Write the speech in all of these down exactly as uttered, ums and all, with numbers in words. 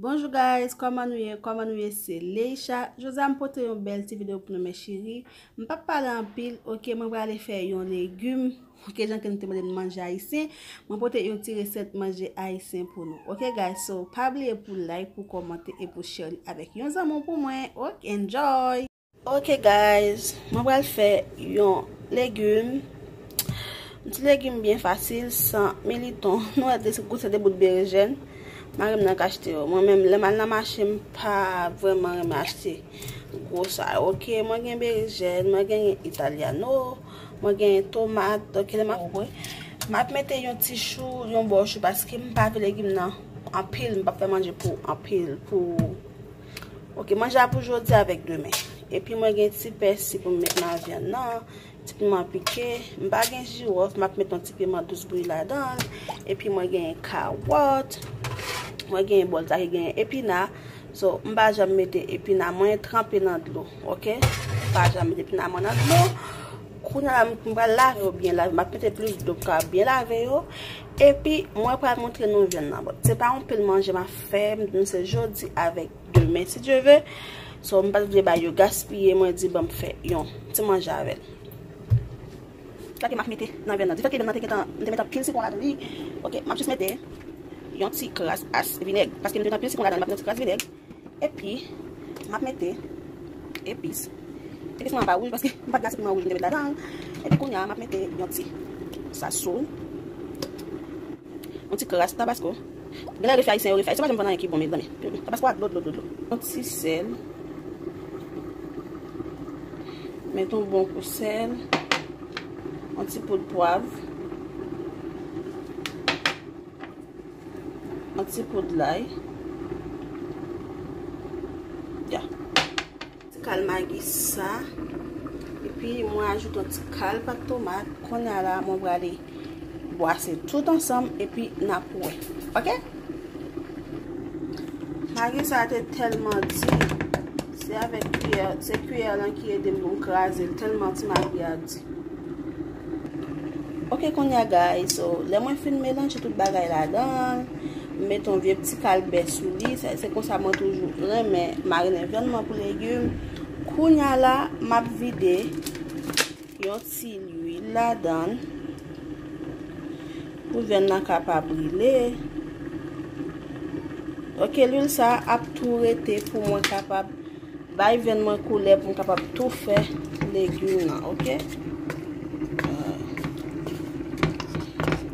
Bonjou guys, kòman nou ye? Kòman nou ye? Se Leisha. Jodi a m pote yon bèl ti videyo pou nou, mes chéris. M p ap pale anpil, oke, mwen prale fè yon legim. Oke, jan ke nou te mande m manje ayisyen, mwen pote yon ti resèt manje ayisyen pou nou. Oke guys, so pa bliye pou like, pou kòmante e pou share li avèk yon zanmi pou mwen. Oke, enjoy! Oke guys, mwen pral fè yon legim, yon ti legim byen fasil, san militon. Nou wè de, gwo se de bout berejèn. Mari m nan k achte yo. Mwen menm, lè m al nan mache, m pa vrèman renmen achte gwo sa yo. Oke, mwen gen berejèn, mwen gen italiano, mwen gen tomat. Oke, lè m ap, m ap mete yon ti chou, yon bò chou, paske m pa vle legim nan anpil, m p ap fè manje pou anpil, pou Oke, manje a pou jodi avèk demen. Epi mwen gen ti pèsi pou m met nan vyann nan, ti piman pike. M pa gen jiwòf, m ap met yon ti piman dous bouyi ladan l. Epi mwen gen kawòt. Mwen gen bòl sa ki gen epina. So, m pa janm mete epina, mwen tranpe nan dlo, oke? M pa janm mete epina mwen nan dlo. Kounye a la, m pral lave yo byen lave. M ap mete plis dlo pou ka byen lave yo. Epi, mwen pral montre nou vyann nan. Bon, se pa yon pil manje m ap fè, m di nou se jodi avèk demen, si Dye ve. So, m pa t vle bay yo gaspiye, mwen di, "Ban m fè yon ti manje avè l." Sa ke m ap mete nan vyann nan. Difèt ke vyann nan te gentan, m te mete anpil sitwon ladan li. Oke, m ap jis mete yon ti kras as vinèg. Paske m te mete anpil sitwon ladan, m ap mete yon ti kras vinèg. Epi, m ap mete epis. Epis mwen an pa wouj paske m pa t gen ase piman wouj m te met ladan l. Epi kounye a, m ap mete yon ti sazon. Yon ti kras tabasko. Genlè refe ayisyen yo refe. Ayisyen pa janm vann anyen ki bon, mezanmi. Tabasko a dlo, dlo, dlo, dlo. Yon ti sèl. Met yon bon kou sèl. Yon ti poud pwav. Yon ti poud lay. Ya. Ti kal magi sa. Epi mwen ajoute yon ti kal pat tomat. Kounye a la, mwen prale bwase tout ansanm epi n ap wè. Oke? Magi sa te tèlman di. Se avèk kiyè, se kiyè lan ki ede m pou m kraze l, tèlman ti magi a di. Oke, kounye a, guys, so, lè mwen fin melanje tout bagay ladan l, m met yon vye ti kal bè sou li. Se, se konsa mwen toujou renmen marinen vyann mwen pou legim. Kounye a la, m ap vide yon ti lwil ladan l pou vyann nan ka pa brile. Oke, lwil sa ap tou rete pou mwen kapab bay vyann mwen koulè pou m kapab tou fè legim nan, oke?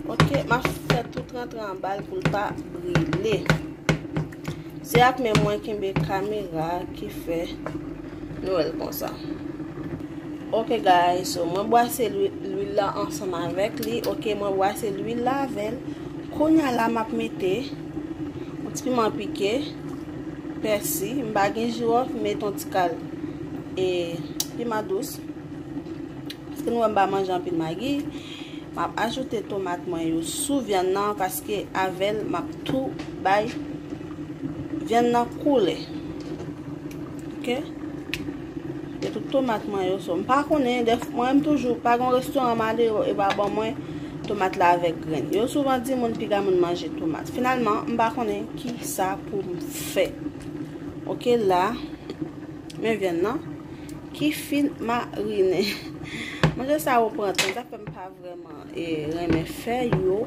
Oke, m ap fè tout rantre anba l pou l pa brile. Se ak men mwen kenbe kamera ki fè nou wè l konsa. Oke, guys, so mwen bwase lwi-, lwil la ansanm avèk li. Oke, mwen bwase lwil la avè l. Kounye a la, m ap mete yon ti piman pike, pèsi, m pa gen jiwòf, m met yon ti kal e piman dous. Paske nou wè m pa manje anpil magi. M ap ajoute tomat mwen yo sou vyann nan paske avè l m ap tou bay vyann nan koulè. Oke? Mete tout tomat mwen yo, so, m pa konnen, dèf-, mwen menm toujou, pa gen restoran m ale yo e pa ban mwen tomat la avèk grenn. Yo souvan di moun piga moun manje tomat. Finalman, m pa konnen ki sa pou m fè. Oke, la, men vyann nan ki fin marinen. Manje sa yo pran tan, sa fè m pa vrèman, e, renmen fè yo.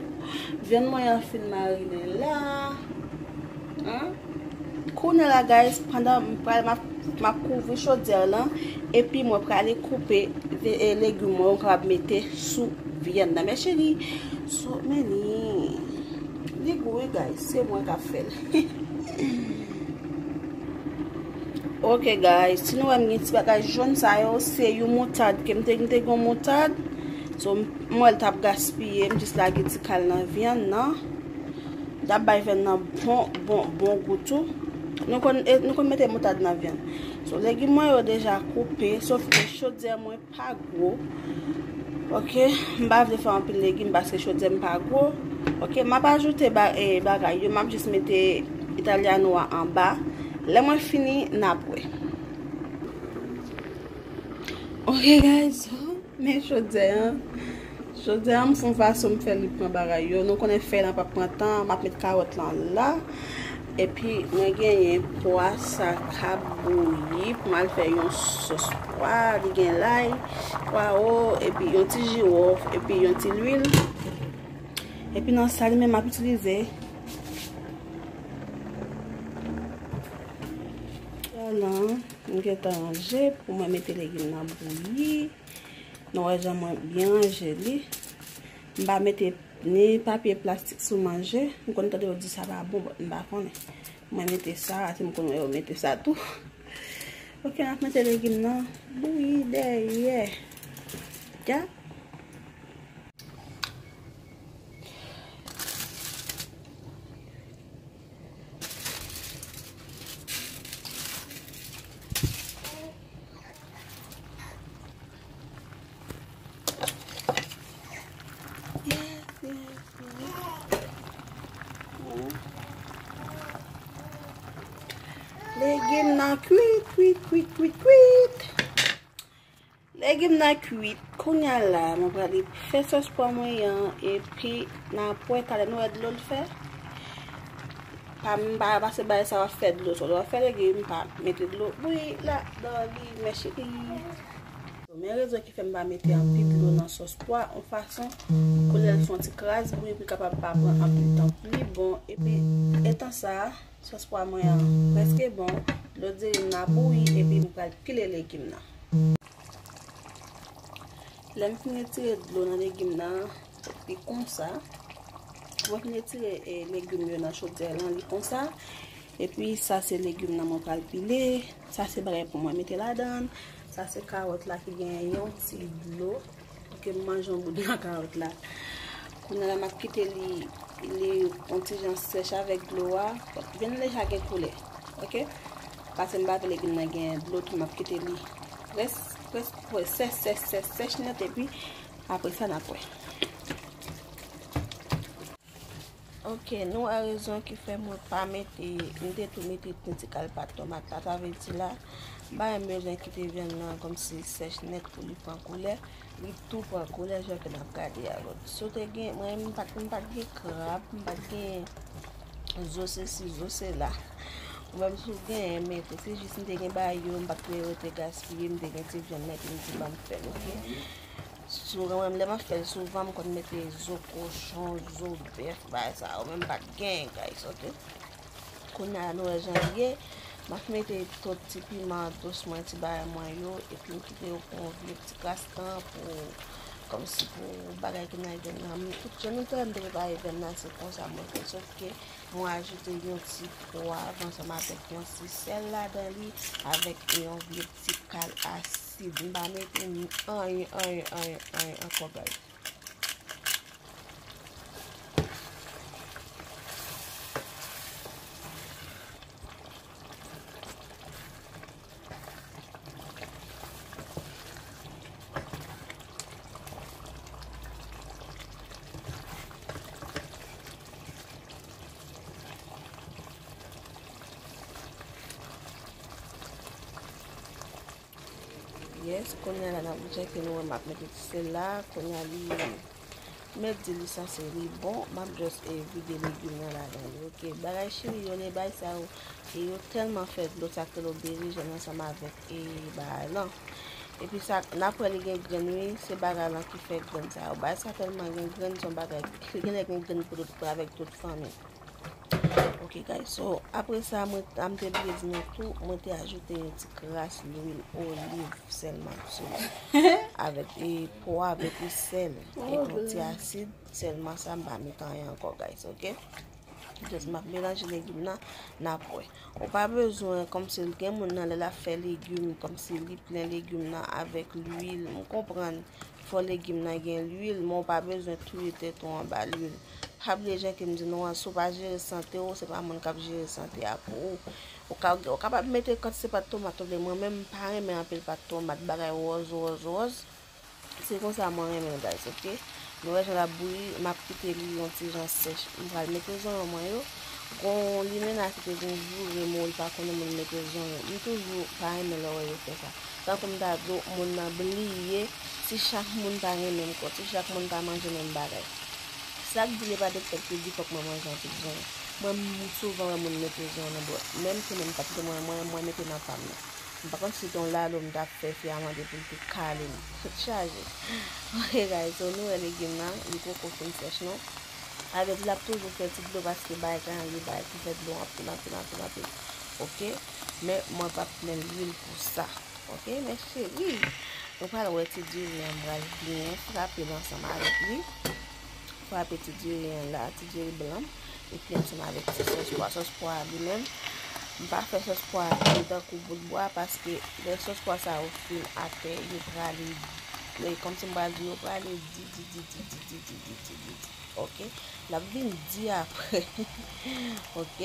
Vyann mwen an fin marinen la. Hein? Kounye a la, guys, pandan m pral, m ap, m ap kouvri chodyè lan, epi mwen prale koupe ve-, e, legim mwen, mwen kapab mete sou vyann nan. Mes chéris, so many. Li gou, wi, guys, se mwen k ap fè l. Ok, guys, si nou wè m gen ti bagay jòn sa yo, se yon moutad ke m te, m te gen yon moutad. So, m, m wè l t ap gaspiye, m jis lage ti kal nan vyann nan. L ap bay vyann nan bon, bon, bon gou tou. Nou konn, e, nou konn mete moutad nan vyann. So, legim mwen yo deja koupe, sof ke chodyè mwen pa gwo. Ok, m pa vle fè anpil legim paske chodyè m pa gwo. Ok, m ap ajoute ba-, e, bagay yo, m ap jis mete italiano a anba. Lè mwen fini, n ap wè. Ok, guys, so, men chodyè an. Jodi a, m fè yon fason m fè li pran bagay yo. Nou konnen fèy lan p ap pran tan, m ap met kawòt lan la. Epi, mwen genyen pwa sa k ap bouyi pou m al fè yon sòs pwa. Li gen lay, pwawo, epi yon ti jiwòf, epi yon ti lwil. Epi nan sa, li menm m ap itilize. Vwala, m gentan ranje pou mwen mete legim nan bouyi. Nou wè jan mwen byen ranje li. M pa mete ni papye plastik sou manje. M konn tande yo di sa pa bon, but m pa konnen. Mwen mete sa, se m konn wè yo mete sa tou. Ok, n ap mete legim nan bouyi dèyè. Ya. Yes, yes, yes. Legim nan kwit, kwit, kwit, kwit, kwit. Legim nan kwit. Kounye a la, mwen pral fè sòs pwa mwen an, epi n ap wè talè nou wè dlo l fè. Pa m pa pase bagay sa w ap fè dlo sòt. W ap fè legim, pa mete dlo bouyi ladan li, mèsi. Men rezon ki fè m pa mete anpil dlo nan sòs pwa, yon fason pou lè l fè yon ti kras bouyi, pou l kapab pa pran anpil tan pou li bon. Epi, etan sa, sòs pwa mwen an prèske bon. Dlo diri m nan bouyi, epi m pral pile legim nan. Lè m fin retire dlo nan legim nan, li konsa. Mwen fin retire, eh, legim yo nan chodyè lan, li konsa. Epi sa se legim nan mwen pral pile. Sa se bagay pou mwen mete ladan. Sa se kawòt la ki gen yon ti dlo. Ok, m manje yon bout nan kawòt la. Kounye a la m ap kite li, li yon ti jan sèch avèk dlo a. Vyann deja gen koulè. Ok? Paske m pa vle legim nan gen dlo tou, m ap kite li près, près, près, sèch, sèch, sèch, sèch nèt, epi apre sa, n ap wè. Ok, nou wè rezon ki fè mwen pa mete, m te tou mete ti kal pat tomat la, sa vle di la, m pa renmen bezwen kite vyann nan kòmsi sèch nèt pou li pran koulè, li tou pran koulè, jan ke n ap gade a. Bon, si w te gen, mwen, m pa t, m pa t gen krab, m pa t gen zo sesi, zo sela. Ou menm si w genyen, mete, se jis m te gen bagay yo, m pa t vle rete gaspiye, m te gen ti vyann nan, epi m di ban m fè l, ok? Souvan, mwen, lè m ap fè l souvan, m konn mete zo kochon, zo bèf, bagay sa yo, men m pa t gen, guys, ok? Kounye a, nou wè jan l ye. M ap mete tout ti piman dous mwen, ti bagay mwen yo, epi m kite yo pou yon vye ti kras tan pou, kòmsi pou bagay ki nan vyann nan. M, tout jan nou te wè m te prepare vyann nan, se konsa mwen fè, sòf ke mwen ajoute yon ti pwav ansanm avèk yon ti sèl ladan li, avèk yon vye ti kal asid. M pa mete anyen, anyen, anyen, anyen ankò, guys. Yes, kounye a la n ap tcheke, nou wè m ap mete ti sèl la. Kounye a li, mèt di li sanse li bon. M ap just, eh, vide legim nan ladan li, ok? Bagay chili yo, le bagay sa yo, e yo tèlman fè dlo, sa k rele berejèn ansanm avèk, e bagay lan. Epi sa, n ap wè li gen grenn, wi, se bagay lan ki fè grenn sa yo. Bagay sa tèlman gen grenn, se yon bagay, li genlè gen grenn pou tout, avèk tout fanmi. Ok, guys, so, apre sa, mwen, a, m te bliye di nou tou, mwen te ajoute yon ti kras lwil oliv sèlman sou li. Avèk, e, pwav epi sèl, e yon ti asid, sèlman sa, m pa mete anyen ankò, guys, ok? Just m ap melanje legim nan, n ap wè. Ou pa bezwen, kòmsi gen moun nan, lè l ap fè legim, kòmsi li plen legim nan avèk lwil, m konprann, fò legim nan gen lwil, men w pa bezwen touye tèt ou anba lwil. Pa bliye jan ke m di nou an, si w pa jere sante w, se pa moun k ap jere sante a pou ou. Ou ka, ou kapab mete kantite pat tomat ou vle, mwen menm m pa renmen anpil pat tomat, bagay wòz, wòz, wòz. Se konsa mwen renmen l, guys, ok? Nou wè jan l ap bouyi, m ap kite li yon ti jan sèch. M pral mete zonyon mwen yo, Gon limena ki te vin joure m, ou li pa konnen moun mete zong yo. M toujou pa renmen lè w wè yo fè sa. Tankou m ta di w, moun nan bliye, si chak moun ta renmen m kon, si chak moun ta manje menm bagay. Sa k di li pa de fèt ki di fòk mwen manje anpil zong. Mwen, m souvan wè moun mete zong nan bwòt. Menm si mwen m pa t gen mwen, mwen, mwen mete nan pa m nan. M pa konn si t on lalo m t ap fè fi a mande pou l te kale m. Tèt chaje. Ok, guys, so nou wè legim nan, li poko fin sèch non. Avè di l ap toujou fè ti dlo paske bagay la, li bagay ki fè dlo anpil, anpil, anpil, anpil. Ok? Men mwen p ap plen lwil pou sa. Ok, mes chéris? Nou pral wè ti diri an, m pral byen frape l ansanm avèk li. Frape ti diri an la, ti diri blan. Epi ansanm avèk ti sòs pwa. Sòs pwa a li menm, m pa fè sòs pwa a byen tankou bout bwa paske lè sòs pwa sa yo fin atè, yo prale, e, kòmsi m pral di yo prale di, di, di, di, di, di, di, di, di, di, di. Ok? L ap vin di apre. Ok?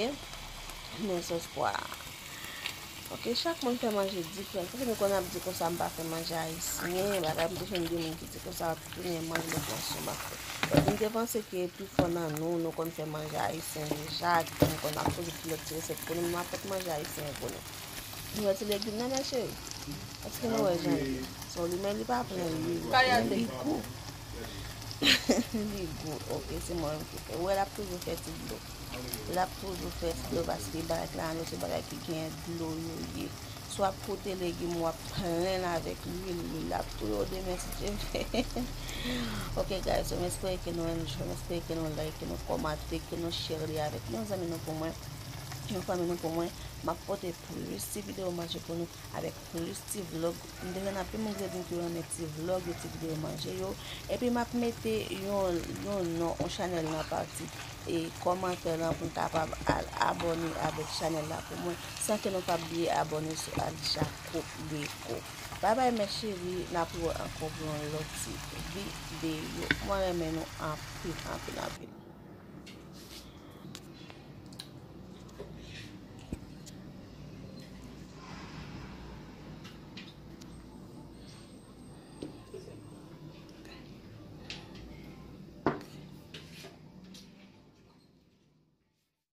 Men sòs pwa a. Ok, chak moun fè manje diferan. Paske nou konn ap di konsa m pa fè manje ayisyen, bagay m te jwenn de moun ki di konsa, tounen manje lòt nasyon m ap fè. Epi m te panse ke pifò nan nou, nou konn fè manje ayisyen deja, ki konn ap poze tout lòt ti resèt pou nou, men m ap fè manje ayisyen pou nou. Nou wè ti legim nan, mes chéris? Èske nou wè jan l ye? So, li, men li pa plen lwil, li gou. Li gou, ok, se mwen menm ki fè. Ou wè, l ap toujou fè ti dlo. L ap toujou fè ti dlo paske bagay la, nou se bagay ki gen dlo yo ye. Si w ap koute legim, w ap plen l avèk lwil, lwil ap touye w demen si Dye vle. Ok, guys, so m espere ke nou enjoy, m espere ke nou like, ke nou kòmante, ke nou share li avèk yon zanmi nou pou mwen, yon fanmi nou pou mwen. M ap pote plis ti videyo manje pou nou avèk plis ti vlog. M te jwenn anpil moun ki te di m ke yo renmen ti vlog yo, ti videyo manje yo. Epi m ap mete yon, yon non, yon chanèl nan pati e kòmantè lan pou m kapab al abòne avèk chanèl la pou mwen, san ke nou pa bliye abòne sou Al Jaco Deco. Bye bye, mes chéris, n ap wè ankò pou yon lòt ti videyo. Mwen renmen nou anpil, anpil, anpil.